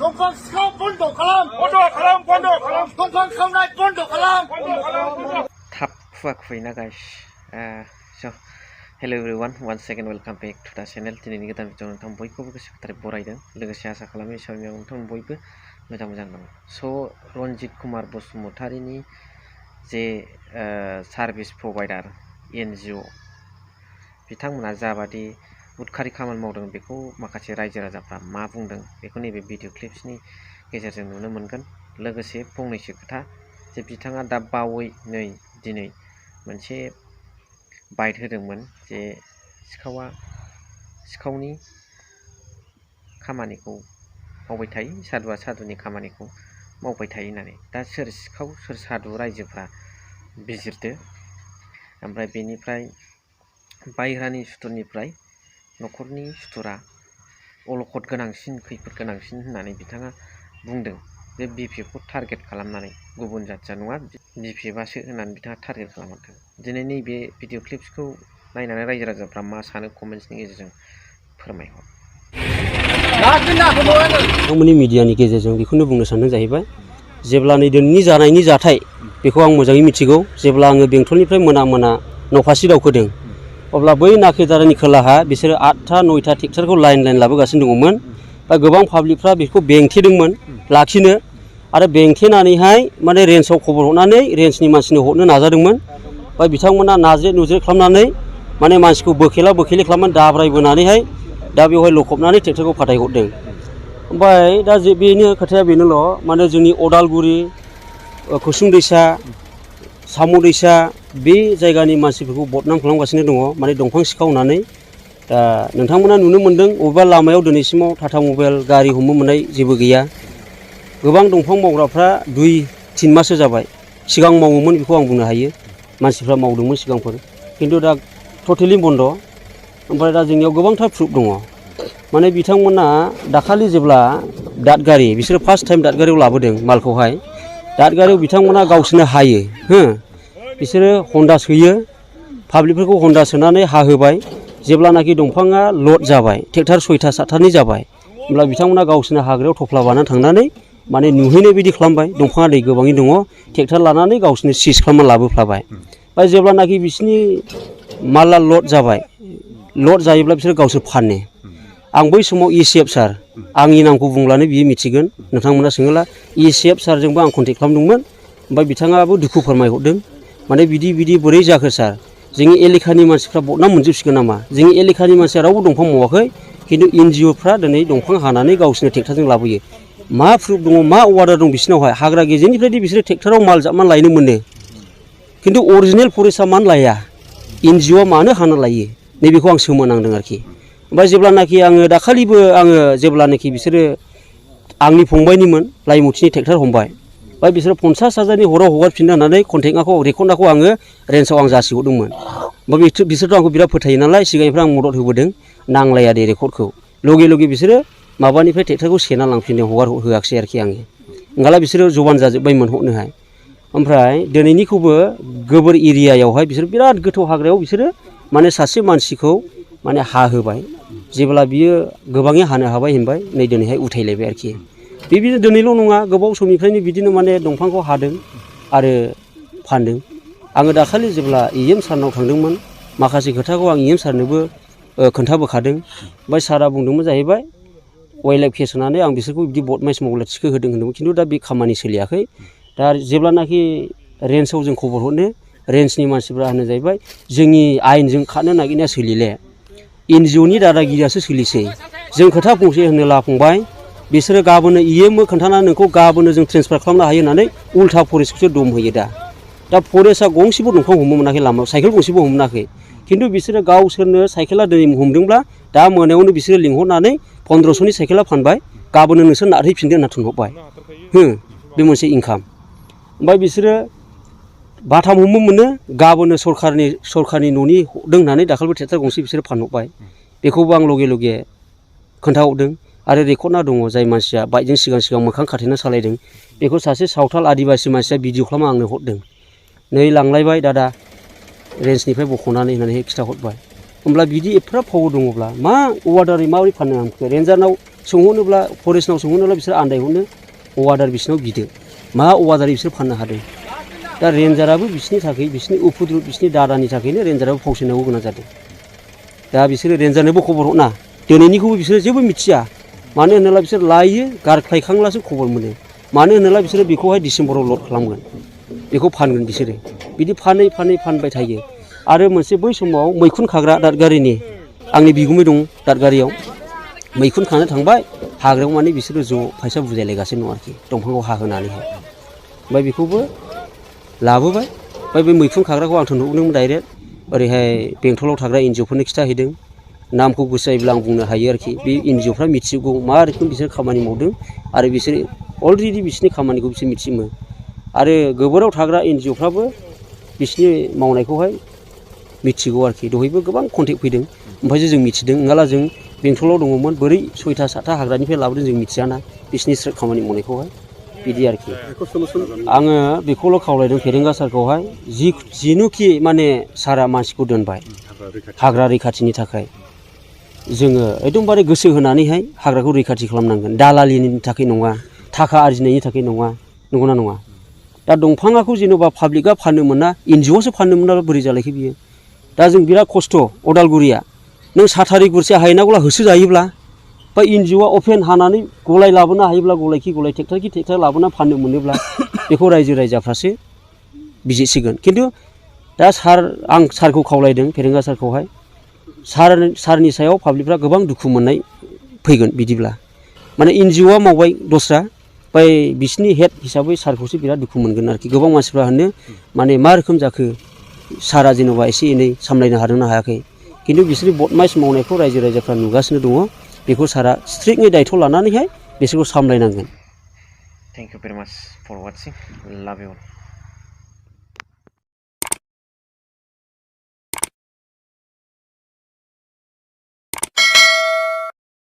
दंफां सिखाव बन्द' खालाम दंफां खावनाय बन्द' खालाम थाब खुवा guys. So hello everyone, once again welcome back to the channel. दिनैनि गोदान भिडिअ नोंथां बयखौबो गोसो गोथारै बरायदों, लोगोसे आसा खालामो इसोरनियाव नोंथां बयबो मोजां दं। स' रन्जित कुमार बसुमतारीनि जे सार्भिस प्रभाइडार NGO बिथांमोना जाबादि उदखारि खामानि मावदों बेखौ माखासे रायजो राजाफ्रा मा बुंदों बेखौ नैबे भिडिअ क्लिप्सनि गेजेरजों नुनो मोनगोन। लोगोसे फंनैसो खोथा जे बिथाङा दा बावै दिनै मोनसे बाइट होदोंमोन जे सिखावनि खामानिखौ मावबाय थायो, सादुआ सादुनि खामानिखौ मावबाय थायो होननानै। दा सोर सिखाव सोर सादु रायजोफ्रा बिजिरदो। ओमफ्राय बेनिफ्राय बायह्रानि सुथुरनिफ्राय न'खरनि सुथुरा अलखद गोनांसिन, खैफोद गोनांसिन होननानै बिथाङा बुंदों। बे BPFखौ टारगेट खालामनानै, गुबुन जाथिया नङा BPFआसो होननानै बिथाङा टारगेट खालामदों। दिनै नैबे भिडिअ क्लिप्सखौ नायनानै रायजो राजाफ्रा मा सानो कमेन्ट्सनि गेजेरजों फोरमायहर। नोंथांमोननि मिडियानि गेजेरजों बेखौनो बुंनो सानदों जाहैबाय, जेब्ला नै दिनैनि जानायनि जाथाय बेखौ आं मोजाङै मिथिगौ। जेब्ला आङो बेंटलनिफ्राय मोना न'फारसे दावखोदों, अब्ला बै नाकेदारानि खोलाहा बिसोरो 8टा 9टा ट्रेक्टरखौ लाइन लाबोगासिनो दङमोन। दा गोबां पाब्लिकफ्रा बेखौ बेंथेदोंमोन लाखिनो, आरो बेंथेनानैहाय माने रेन्जआव खबर हरनानै रेन्जनि मानसिनो हरनो नाजादोंमोन। ओमफ्राय बिथांमोना नाज्रे खालामनानै माने मानसिखौ बोखेले खालामनानै दाब्रायबोनानैहाय दा बेवहाय लखबनानै ट्रेक्टरखौ फाथायहरदों। ओमफ्राय दा बेनो खोथाया बेनोल', माने जोंनि अदालगुरि, कुसुं दैसा, साम' दैसा बे जायगानि मानसिफोरखौ बदनाम खालामगासिनो दङ, माने दंफां सिखावनानै। दा नोंथांमोना नुनो मोन्दों बबेबा लामायाव दिनैसिमाव टाटा मबाइल गारि हमनो मोननाय जेबो गैया। गोबां दंफां मावग्राफ्रा 2-3 माससो जाबाय। सिगां मावोमोन बेखौ आं बुंनो हायो, मानसिफ्रा मावदोंमोन सिगांफोर, खिन्थु दा टटेलि बन्द'। ओमफ्राय दा जोंनियाव गोबांथार प्रुफ दङ। माने बिथांमोना दाखालि जेब्ला दादगारि, बिसोरो फार्स्ट टाइम दादगारियाव लाबोदों मालखौहाय। दादगारियाव बिथांमोना गावसोरनो हायो, बिसोरो हन्दा सोयो, पाब्लिकफोरखौ हन्दा सोनानै हाहोबाय। जेब्लानाखि दंफाङा लड जाबाय, ट्रेक्टर 6टा 7टानि जाबाय, होमब्ला बिथांमोना गावसोरनो हाग्रायाव थफ्ला बानानै थांनानै माने नुहैनाय बायदि खालामबाय। दंफाङा दै गोबाङै दङ, ट्रेक्टर लानानै गावसोरनो सिज खालामनानै लाबोफ्लाबाय। ओमफ्राय जेब्लानाखि बिसोरनि माला लड जाबाय, लड जायोब्ला बिसोर गावसोर फानो। आं बै समाव ECF सार, आंनि नामखौ बुंब्लानो बियो मिथिगोन, नोंथांमोना सोङोला ECF सारजोंबो आं कन्टेक्ट खालामदोंमोन। ओमफ्राय बिथाङाबो दुखु फोरमायहरदों, माने बिदि बोरै जाखो सार, जोंनि एलेखानि मानसिफ्रा बदनाम मोनजोबसिगोन नामा? जोंनि एलेखानि मानसिया रावबो दंफां मावाखै, खिन्थु NGOफ्रा दिनै दंफां हानानै गावसोरनो ट्रेक्टरजों लाबोयो। मा प्रुफ दङ, मा अर्डार दं बिसिनावहाय? हाग्रा गेजेरनिफ्रायदि बिसोरो ट्रेक्टराव माल जाबनानै लायनो मोनो, खिन्थु अरिजिनेल फरेस्टआ मानो लाया? NGOआ मानो हाना लायो? नैबेखौ आं सोमोनांदों आरोखि। ओमफ्राय जेब्लानाखि दाखालिबो जेब्लानाखि बिसोरो आंनि फंबायनिमोन लाइमुथिनि ट्रेक्टर हमबाय, ओमफ्राय बिसोरो 50,000नि हराव हगारफिननो होननानै रेकर्डखौ आङो रेन्जआव आं जासिहरदोंमोन। ओमफ्राय बिसोरथ' आंखौ बिराद फोथायो नालाय, सिगांनिफ्राय आं मदद होबोदों। नांलाया दे रेकर्डखौ, लगे बिसोरो माबानिफ्राय ट्रेक्टरखौ सेना लांफिननो होआखिसै आरोखि आङो। ओंखाला बिसोरो जबान जाजोब्बायमोन हरनोहाय। ओमफ्राय दिनैनिखौबो गोबोर एरियायावहाय बिसोर बिराद गोथौ हाग्रायाव बिसोरो माने सासे मानसिखौ माने हाहोबाय। जेब्ला बियो गोबाङै हानो हाबाय होनबाय, नै दिनैहाय उथायलायबाय आरोखि। बेबायदिनो दिनैल' नङा, गोबाव समनिफ्रायनो बिदिनो माने दंफांखौ हादों आरो फानदों। आङो दाखालि जेब्ला EM सारनाव थांदोंमोन, माखासे खोथाखौ आं EM सारनोबो खोन्थाबोखादों। ओमफ्राय सारा बुंदोंमोन जाहैबाय, वाइल्ड लाइफ केस होनानै आं बिसोरखौ बिदि बदमाइस मावग्रा थिखोहोदों होनदोंमोन, खिन्थु दा बे खामानि सोलियाखै। दा जेब्लानाखि रेन्जआव जों खबर हरनो, रेन्जनि मानसिफ्रा होनो जाहैबाय, जोंनि आयेनजों खारनो नागिरनाया सोलिले, NGOनि दादागिरियासो सोलिसै। जों खोथा फंसे होनोला फंबाय, बिसोरो गाबोनो EMनो खोन्थानानै नोंखौ गाबोनो जों ट्रेन्सफार खालामनो हायो होननानै उल्था फरेस्टखौसो दम होयो दा फरेस्टआ गंसेबो दंफां हमनो मोनाखै, लामायाव साइकेल गंसेबो हमनो मोनाखै। खिन्थु बिसोरो गावसोरनो साइकेला दिनै हमदोंब्ला दा मोनायावनो बिसोरो लिंहरनानै 1500नि साइकेला फानबाय, गाबोनो नोंसोर नारहैफिनगोन होनना थुनहरबाय। बे मोनसे इनकाम। ओमफ्राय बिसोरो बाथाम हमनो मोनो, गाबोनो सरखारनि न'नि हरदों होननानै दाखालिबो ट्रेक्टर गंसे बिसोरो फानहरबाय। बेखौबो आं लगे खोन्थाहरदों। आरो रेकर्डना दङ, जाय मानसिया बाइकजों सिगां मोखां खाथेना सालायदों, बेखौ सासे सावथाल आदिबासि मानसिया भिडिअ खालामना आंनो हरदों। नै लांलायबाय दादा रेन्जनिफ्राय बख'नानै होननानै खिथाहरबाय। होमब्ला बिदि एफा पावार दङब्ला मा अर्डारै माबोरै फाननो हाखो? रेन्जारनाव सोंहरनोब्ला फरेस्टनाव सोंहरनोब्ला बिसोर आन्दायहरनो अवार्डार बिसिनाव बिदो मा अवार्डार बिसोर फाननो हादों दा रेन्जाराबो बिसिनि थाखाय बिसिनि उफुद्रुग बिसिनि दादानि थाखायनो रेन्जाराबो फावसायनांगौ गोनां जादों दा बिसोरो रेन्जारनोबो खबर हरना दिनैनिखौबो बिसोरो जेबो मिथिया मानो होनोब्ला बिसोर लायो गारख्लायखांब्लासो खबर मोनो मानो होनोब्ला बिसोरो बेखौहाय डिसेम्बराव लड खालामगोन बेखौ फानगोन बिसोरो बिदि फानबाय थायो आरो मोनसे बै समाव मैखुन खाग्रा दादगारिनि आंनि बिगुमै दं दादगारियाव मैखुन खानो थांबाय हाग्रायाव माने बिसोरो ज' फैसा बुजायलायगासिनो दं आरोखि दंफांखौ हाहोनानैहाय ओमफ्राय बेखौबो लाबोबाय ओमफ्राय बे मैखुन खाग्राखौ आं थोनहरदोंमोन डाइरेक्ट ओरैहाय बेंटलाव थाग्रा एनजिअफोरनो खिथाहैदों नामखौ गोसो जायोब्ला आं बुंनो हायो आरोखि बे एनजिअफ्रा मिथिगौ मा रोखोम बिसोर खामानि मावदों आरो बिसोर अलरेडि बिसोरनि खामानिखौ बिसोर मिथिमो आरो गोबोराव थाग्रा एनजिअफ्राबो बिसोरनि मावनायखौहाय मिथिगौ आरोखि दहायबो गोबां कन्टेक्ट फैदों ओमफ्रायसो जों मिथिदों नङाब्ला जों बेंटलाव दङमोन बोरै 6टा 7टा हाग्रानिफ्राय लाबोदों जों मिथियाना बिसोरनि खामानि मावनायखौहाय बिदि आरोखि आङो बेखौल' खावलायदों फेरेंगा सारखौहाय जिनुखि माने सारा मानसिखौ दोनबाय हाग्रा रैखाथिनि थाखाय जोङो एकदमबारे गोसो होनानैहाय हाग्राखौ रैखाथि खालामनांगोन दालालिनि थाखाय नङा थाखा आरजिनायनि थाखाय नङा नंगौना नङा दा दंफाङाखौ जेन'बा पाब्लिकआ फाननो मोना एनजिअ'आसो फाननो मोनाब्ला बोरै जालायखो बियो दा जों बिराद खस्थ' अदालगुरिया नों साथारि गुरसे हायनांगौला होसोजायोब्ला बा एनजिअ'आ अपेन हानानै गलाय लाबोनो हायोब्ला गलाय ट्रेक्टर लाबोना फाननो मोनोब्ला बेखौ रायजो राजाफ्रासो बिजिरसिगोन खिन्थु दा आं सारखौ खावलायदों फेरेंगा सारखौहाय सारनि सायाव पाब्लिकफ्रा गोबां दुखु मोननाय फैगोन बिदिब्ला माने एनजिअ'आ मावबाय दस्रा ओमफ्राय बिसिनि हेड हिसाबै सारखौसो बिराद दुखु मोनगोन आरोखि गोबां मानसिफ्रा होनो माने मा रोखोम जाखो सारा जेन'बा एसे एनै सामलायनो हादोंना हायाखै खिन्थु बिसोरनि बदमाइस मावनायखौ रायजो राजाफ्रा नुगासिनो दङ बेखौ सारा स्ट्रिक्टयै दायथ' लानानैहाय बिसोरखौ सामलायनांगोन थेंक इउ भेरि माच फर वाचिं लाभ इउ